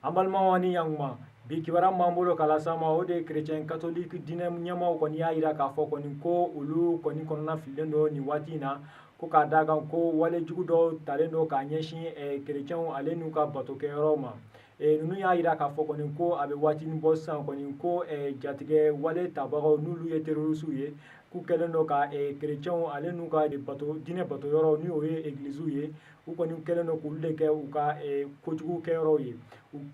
An balimaw ni yankuma, bi kibaruya m'an bolo k'a las'aw ma, o de ye chrétien catholique diinɛ ɲɛmaaw kɔni y'a jira k'a fɔ kɔni ko olu kɔni kɔnɔna fililen don nin waati in na, ko k'a d'a kan ko wale jugu dɔw talen don k'a ɲɛsin kerecɛnw ale n'u ka batokɛyɔrɔw ma. Ninnu y'a jira k'a fɔ kɔni ko a bɛ waatinin bɔ sisan kɔni, ko jatigɛ wale tabagaw, n'olu ye terroristew ye, k'u kɛlen don ka kerecɛnw ale n'u ka bato diinɛ bato yɔrɔw, ni o ye egiliziw ye, u kɔni kɛlen don k'olu de kɛ u ka kojugu kɛyɔrɔw ye.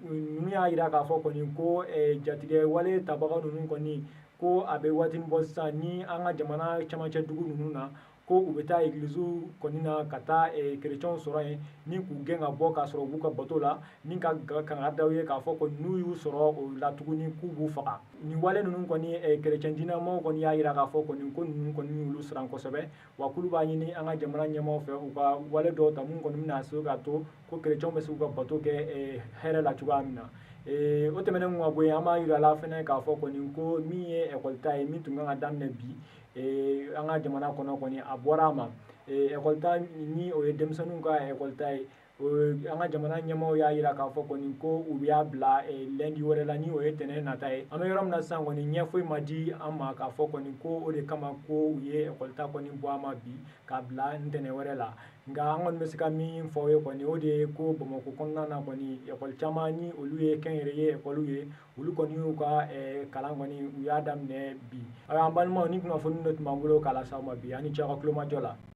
Ninnu y'a jira k'a fɔ kɔni ko jatigɛ wale tabagaw ninnu kɔni, ko a bɛ waatinin bɔ sisan ni an ka jamana camancɛ dugu ninnu na, ko u bɛ taa egiliziw kɔni na ka taa kerecɛnw sɔrɔ yen ni k'u gɛn ka bɔ k'a sɔrɔ u b'u ka bato la, ni ka kangari da u ye k'a fɔ ko n'u y'u sɔrɔ o la tuguni, k'u b'u faga. Nin wale ninnu kɔni, kerecɛn diinɛmɔgɔw kɔni y'a jira k'a fɔ kɔni ko ninnu kɔni y'olu siran kosɛbɛ, wa k'olu b'a ɲini an ka jamana ɲɛmaaw fɛ, u ka wale dɔw ta mun kɔni bɛna se k'a to ko kerecɛnw bɛ se k'u ka bato kɛ hɛrɛ la cogoya min na. O tɛmɛnen ka bɔ yen, an b'a jira la fɛnɛ k'a fɔ kɔni ko min ye ekɔli ta ye, min tun kan ka daminɛ bi an ka jamana kɔnɔ kɔni, a bɔra a ma. Ekɔli ta ni o ye denmisɛnninw ka ekɔli ta ye, an ka jamana ɲɛmaaw y'a jira k'a fɔ kɔni ko u y'a bila lundi wɛrɛ la, ni o ye tɛnɛn nata ye. An bɛ yɔrɔ min na sisan kɔni, ɲɛ foyi ma di an ma k'a fɔ kɔni ko o de kama ko u ye ekɔli ta kɔni bɔ a ma bi k'a bila ntɛnɛn wɛrɛ la. Nka an kɔni bɛ se ka min fɔ aw ye kɔni, o de ye ko Bamakɔ kɔnɔna na kɔni, ekɔli caman ni olu ye kɛnyɛrɛye ekɔliw ye, olu kɔni y'u ka kalan kɔni, u y'a daminɛ bi. Ayiwa, an balimaw, ni kunnafoni dɔ tun b'an bolo k'a lase aw ma bi. Aw ni ce aw ka tulomajɔ la.